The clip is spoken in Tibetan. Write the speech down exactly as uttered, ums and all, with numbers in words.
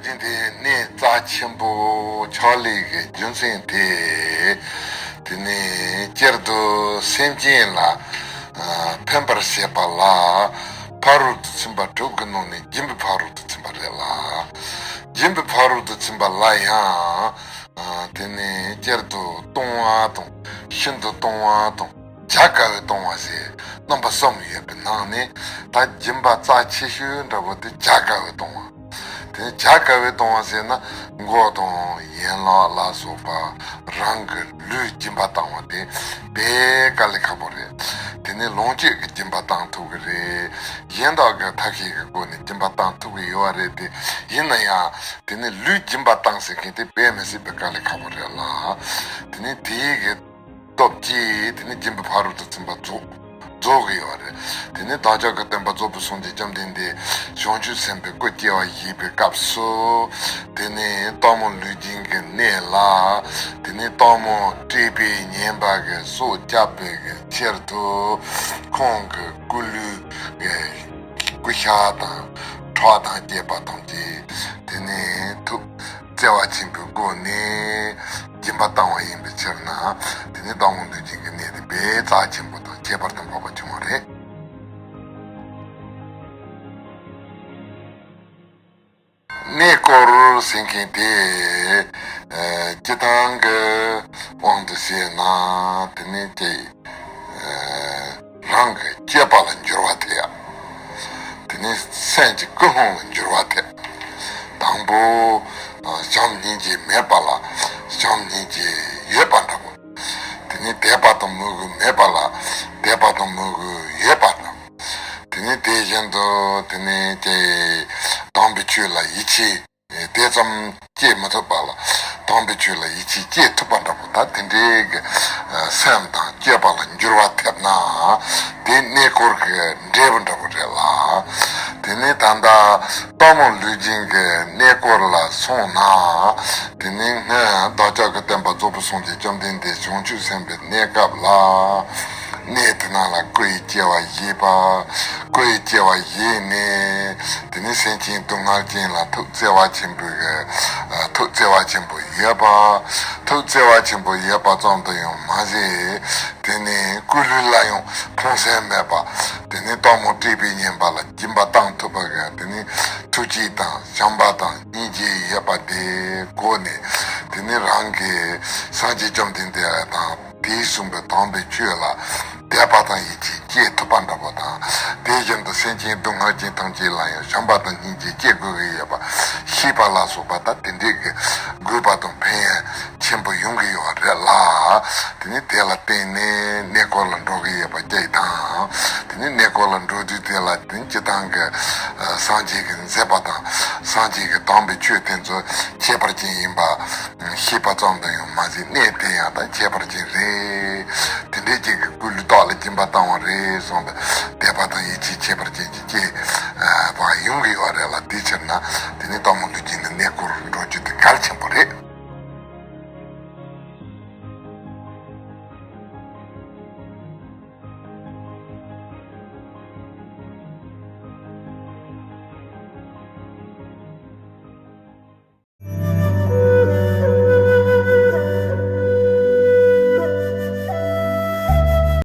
དེ་ནས་གནས་རྩ་ཆེན་པོ་ཕྱག་ལེན་གྱི་རྒྱུ་མཚན་དེ། དེ་ནས་སྤྱིར་དུ་སེམས་ཅན་ལ་ཨ་ཕན་པར་བྱེད་པ་ལ་ཕ་རོལ་ཏུ་ཕྱིན་པ་དྲུག་གི་ནང་ནས་སྦྱིན་པའི་ཕ་རོལ་ཏུ་ཕྱིན་པ་རེད་ལ། སྦྱིན་པའི་ཕ་རོལ་ཏུ་ཕྱིན་པ་ལ་ཡང་ཨ་དེ་ནས་སྤྱིར་དུ་གཏོང་བ་དང་། ཤིན་ཏུ་གཏོང་བ་དང་། བྱ་དཀའ་བས་གཏོང་བ་ཞེས་རྣམ་པ་གསུམ་ཡོད་པའི་ནང་ནས། ད་སྦྱིན་པ་རྩ་ཆེ་ཤོས་འདྲ་པོ་དེ་བྱ་དཀའ་བས་གཏོང་བ། དེ་ནས་བྱ་དཀའ་བས་གཏོང་བ་ཟེར་ན། མགོ་དང་ཡན་ལག་ལ་སོགས་པ་རང་གི་ལུས་སྦྱིན་པ་བཏང་བ་དེ་དཔེ་དཀའ་ལས་ཁག་པོ་རེད། དེ་ནས་ལོངས་སྤྱོད་ཀྱི་སྦྱིན་པ་བཏང་ཐུབ་ཀྱི་རེད། གཞན་དག་གི་ཐབས་ཤེས་ཀྱི་སྒོ་ནས་སྦྱིན་པ་བཏང་ཐུབ་ཀྱི་ཡོད་པ་རེད་དེ། ཡིན་ན་ཡང་དེ་ནས་ལུས་སྦྱིན་པ་བཏང་ཟེར་མཁན་དེ་དཔེ་མི་སྲིད་པའི་དཀའ་ལས་ཁག་པོ་རེད་ལ། དེ་ནས་དེའི་གི་སྟོབས་ཀྱིས་དེ་ནས་སྦྱིན་པའི་ཕ་རོལ་ཏུ་ཕྱིན་པ་རྫོགས་རྫོགས་ཀྱི་ཡོད་རེད། དེ་ནས་བདག་ཅག་གི་སྟོན་པ་རྫོགས་པའི་སངས་རྒྱས་བཅོམ་ལྡན་འདས་བྱང་ཆུབ་སེམས་དཔའི་སྐུ་སྐྱེ་བ་བཞེས་པའི་སྐབས་སུ། དེ་ནས་སྟག་མོ་ལུས་སྦྱིན་གྱི་གནས་ལ། དེ་ནས་སྟག་མོ་བཀྲེས་པས་ཉེན་པ་གི་སྲོག་བསྐྱབ་པའི་གི་ཕྱིར་དུ། ཁོང་གི་སྐུ་ལུས་གི་སྐུ་ཤ་དང་ཁྲག་དང་བཅས་པ་ཐམས་ཅད་དེ་ནས་ཐུགས་བརྩེ་བ་ཆེན་པོའི་སྒོ་ནས་སྦྱིན་པ་བཏང་བ་ཡིན་པའི་ཕྱིར་ན། དེ་ནི་སྟག་མོ་ལུས་སྦྱིན་གྱི་གནས་དེ་དཔེ་རྩ་ཆེན་པོ་དང་ཁྱད་པར་དུ་འཕགས་པ་བྱུང་བ་རེད། གནས་སྐོར་ཟེར་མཁན་དེ། ཨ་སྤྱིར་བཏང་གི་དབང་དུ་བྱས་ན་དེ་ནི་ཅི། ཨ་རང་གི་སྤྱོད་པ་ལ་འགྱུར་བ་ཐེབས། དེ་ནས་སེམས་ཀྱི་ཀུན་སློང་ལ་འགྱུར་བ་ཐེབས། དང་པོ། ཨ་བྱམས་སྙིང་རྗེ་མེད་པ་ལ་བྱམས་སྙིང་རྗེ་ཡོད་པ་འདྲ་པོ། དེ་ནས་དད་པ་དང་མོས་གུས་མེད་པ་ལ་དད་པ་དང་མོས་གུས་ཡོད་པ་འདྲ་པོ། དེ་ནས་དེ་བཞིན་དུ་དེ་ནས་ཀྱེ་དམ་པའི་ཆོས་ལ་ཡིད་ཆེས། དེ་ཙམ་སྐྱེ་མི་ཐུབ་པ་ལ་དམ་པའི་ཆོས་ལ་ཡིད་ཆེས་སྐྱེ་ཐུབ་པ་འདྲ་པོ། ད་དེ་འདྲའི་གི་སེམས་དང་སྤྱོད་པ་ལ་འགྱུར་བ་ཐེབས་ན། དེ་གནས་སྐོར་གྱི་འབྲས་བུ་འདྲ་པོ་རེད་ལ། དེ་ནས་ད་ལྟ་སྟག་མོ་ལུས་སྦྱིན་གྱི་གནས་སྐོར་ལ་སོང་ན། དེ་ནས་སྔོན་བདག་ཅག་གི་སྟོན་པ་རྫོགས་པའི་སངས་རྒྱས་བཅོམ་ལྡན་འདས་བྱང་ཆུབ་སེམས་དཔའི་གནས་སྐབས་ལ། གནས་དེ་ནང་ལ་སྐུ་ཡི་སྐྱེ་བ་བཞེས་པ། སྐུ་ཡི་སྐྱེ་བ་བཞེས་ནས། དེ་ནས་སེམས་ཅན་སྡུག་བསྔལ་ཅན་ལ་ཐུགས་བརྩེ་བ་ཆེན་པོའི་གི་ཨ་ཐུགས་བརྩེ་བ་ཆེན་པོ་ཡོད་པ། ཐུགས་བརྩེ་བ་ཆེན་པོ་ཡོད་པ་ཙམ་དུ་ཡང་མ་ཟད། དེ་ནས་སྐུ་ལུས་ལ་ཡང་ཕོངས་སེམས་མེད་པ། དེ་ནས་སྟག་མོ་བཀྲེས་པས་ཉེན་པ་ལ་སྦྱིན་པ་བཏང་ཐུབ་པ་གི་དེ་ནས་ཐུགས་རྗེ་དང་བྱམས་པ་དང་སྙིང་རྗེ་ཡོད་པ་དེ་གོ་ནས། དེ་ནས་རང་གི་སངས་རྒྱས་བཅོམ་ལྡན་འདས་དང་། དེས་གསུངས་པའི་དམ་པའི་ཆོས་ལ་དད་པ་དང་ཡིད་ཆེས་སྐྱེ་ཐུབ་པ་འདྲ་པོ་དང་། དེ་བཞིན་དུ་སེམས་ཅན་སྡུག་བསྔལ་ཅན་ཐམས་ཅད་ལ་ཡང་བྱམས་པ་དང་སྙིང་རྗེ་སྐྱེ་དགོས་ཀྱི་ཡོད་པ་ཤེས་པ་ལ་སོགས་པ་དང་། དེ་འདྲའི་གི་དགོས་པ་དང་ཕན་ཡོན་ཆེན་པོ་ཡོང་གི་ཡོད་རེད་ལ། དེ་ནི་དེ་ལ་བརྟེན་ནས་གནས་སྐོར་ལ་འགྲོ་གི་ཡོད་པ་གཅིག་དང་། དེ་ནི་གནས་སྐོར་ལ་འགྲོ་དུས་དེ་ལ་དེ་ནི་སྤྱིར་བཏང་གི་སངས་རྒྱས་ཀྱི་མཛད་པ་དང་། སངས་རྒྱས་ཀྱི་དམ་པའི་ཆོས་དེ་ཚོ་ཁྱད་པར་ཅན་ཡིན་པ། ཤེས་པ་ཙམ་དུ་ཡང་མ་ཟད། གནས་དེ་ཡང་ད་ཁྱད་པར་ཅན་རེད། དེ་འདྲའི་ཅིག་གི་སྐུ་ལུས་ཐོག་ལ་སྦྱིན་པ་བཏང་བ་རེད་གསུངས་པས། དད་པ་དང་ཡིད་ཆེས་ཁྱད་པར་ཅན་གྱི་སྐྱེ་བ་ཡོང་གི་ཡོད་རེད་ལ། དེའི་ཕྱིར་ན་